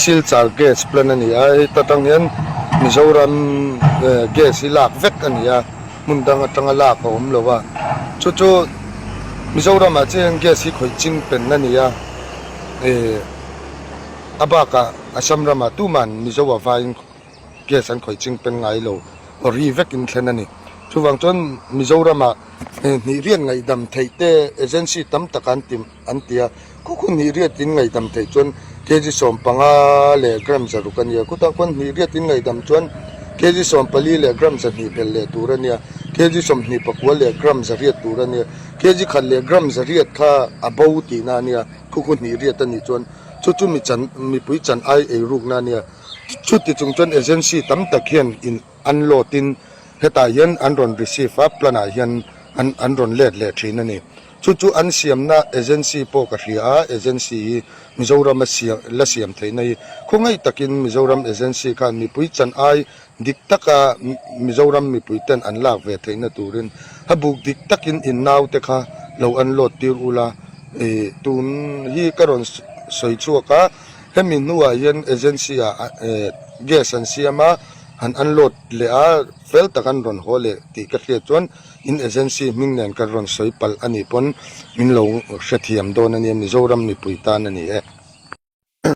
Silchar gas plant a ni a, heta tang hian Mizoram gas hi lak vek a ni a, hmun dang atanga lak a awm lo a, chu chu Mizoramah chian hian gas hi khawih ching pen a ni a, ih a bakah Assam ramah tuman Mizo a vaiin gas an khawih ching pen ngai lo, ri vekin thlen a ni. Chuvang chuan Mizoramah hnih riat ngaihdam theih te agency tam tak an ti an ti a, khu khu hnih riat in ngaihdam theih chuan kg 15 leh gram 600 a nia, khutah khuan hnih riat in ngaihdam chuan kg 14 leh gram 2 belh leh tur a nia, kg 29 leh gram 800 tur a nia, kg khat leh gram 800 kha a bo tihna a nia, khu khu hnih riat a nih chuan chu chu mi chan mipui chan ai eirukna a nia. Chuti chung chuan agency tam tak hian in unload in hetah hian an rawn receive a, plan ah hian an an rawn let leh thin a ni. Chu chu an siamna agency pawh ka hria a, agency hi Mizoram a siam la siam theihna hi khawngaih takin Mizoram agency khan mipui chan ai dik taka Mizoram mipui ten an lak ve theihna turin a buk dik takin in naute kha lo unload tir ula ih tun hi ka rawn sawi chhuak a. Hemi hnuah hian agency ah gas an siam a, han unload leh a, fel tak an rawn haw leh tih ka hriat chuan in agency hming nen ka rawn sawi palh a nih pawn min lo hrethiam dawn a nia, Mizoram mipui tan a ni e.